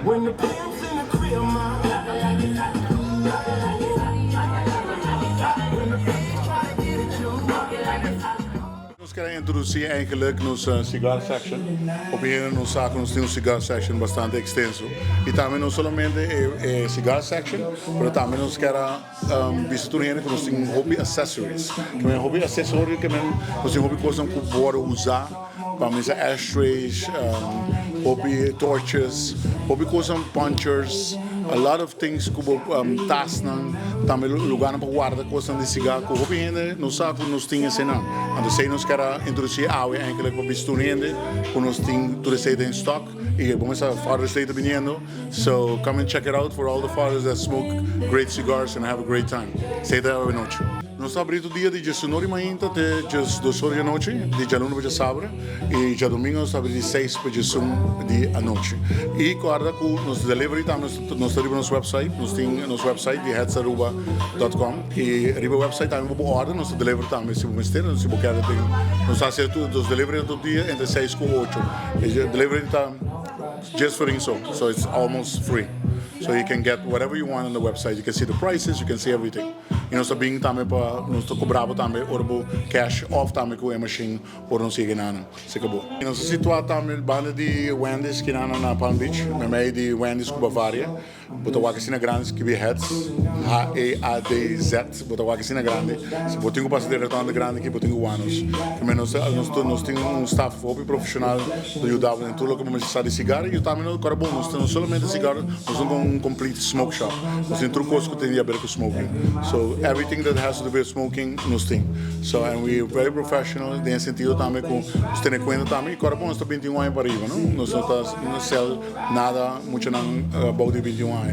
Nos kier a introduci eigenlijk nos cigar section. Hopi hende no sa cu nos tin un cigar section bastante extenso. Y tambe no solamente e cigar section, pero tambe nos kier a bisa tur hende cu nos tin hopi accessories. Ke men hopi accesorio ke men nos tin hopi cosnan cu por usa pa misa ashtrays, hopi torches, hopi cosnan, punchers, a lot of things cu bo tasnan, tambe lugarnan pa warda cosnan di cigar cu hopi hende no sa cu nos tin esenan. Anto esey nos kier a introduci awe eigenlijk pa bisa tur hende cu nos tin tur esey den stock y bo mester Father's Day ta biniendo, so come and check it out for all the fathers that smoke great cigars and have a great time. Esey ta awe nochi. Nos ta abri tur dia di diesunor di mainta te diesdosor di anochi, di djaluna pa djasabra, y djadomingo nos ta abri di seis pa diesun di anochi. Y corda cu nos delivery tambe nos ta riba nos website, nos tin nos website di headsaruba dot com y riba website tambe bo por order, nos ta deliver tambe si bo mester, si bo kier tin, nos ta haci nos delivery tur dia entre seis cu ocho. E delivery ta just for inso, so it's almost free. So you can get whatever you want on the website, you can see the prices, you can see everything. Y nos ta bin tambe pa nos ta cobra bo tambe ora bo cash of tambe cu e machine ora nos yega nana. Se cabo. Y nos ta situa tambe banda di Wendy's kinana na Palm Beach, memey di Wendy's cu Bavaria. Bo ta wak asina grandi skibi Headz, H-E-A-D-Z, bo ta wak asina grandi. Si bo tin cu pasa di rotonda grandi aki bo tin cu wak nos. Primer nos nos tin un staff hopi profesional ta yuda bo den tur loke bo mester sa di cigar y tambe no kòrda bon nos no solamente cigar nos tin un complete smoke shop. Nos tin tur kos ku tin di haber ku smoking. So everything that has to do with smoking nos tin. So and we very professional den e sentido tambe ku nos tene kuenta tambe y kòrda bon nos ta 21 aña pa riba no. Nos no ta sell nada muchanan abou di 21 aña.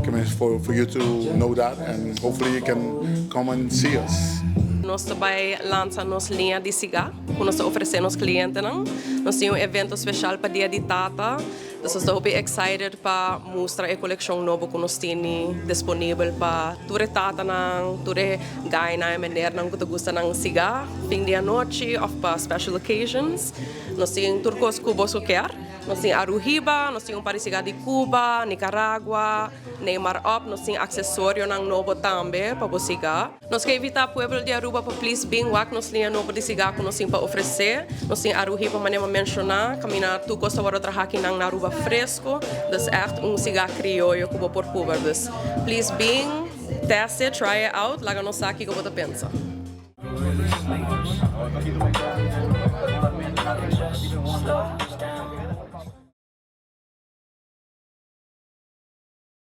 Ke men for you to know that and hopefully you can come and see us. Nos ta bai lansa nos liña di sigá ku nos ta ofresé nos klientenan. Nos tin un evento speshal pa Dia di Tata. Dus nos ta hopi excited pa mustra e kolekshon nobo ku nos tini disponibel pa tur e tatanan, tur e gainan e menernan ku ta gusta nan sigá fin di anochi òf pa special occasions. Nos tin tur kos ku boso kier. Nos tin Aruhiba, nos tin un par di sigá di Cuba, Nicaragua, Neymar Up, nos tin aksesorionan nobo tambe pa bo sigá. Nos ke invitá pueblo di Aruba pa please bin wak nos liña nobo di sigá ku nos tin pa ofresé. Nos tin Aruhiba manera mi a menshoná, kaminda tur kos ta wòrdu traha akinan na Aruba fresco. Dus ègt un sigá krioyo ku bo por pruba. Dus please bin, test it, try it out, laga nos sa kiko bo ta pensa.